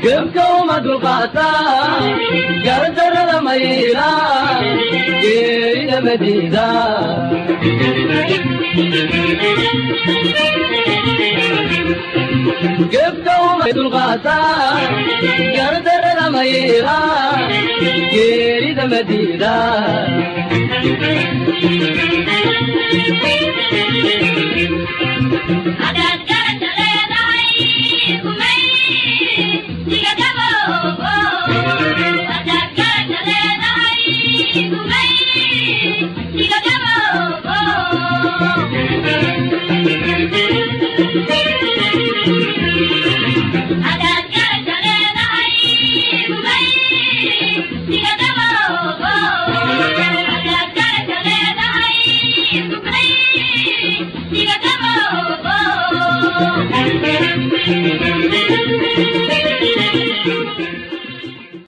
Gebka uma dulqaataa, gardarrada mayla, geerida madiida. Gebka uma dulqaataa, gardarrada mayla, geerida madiida. Hadaad garad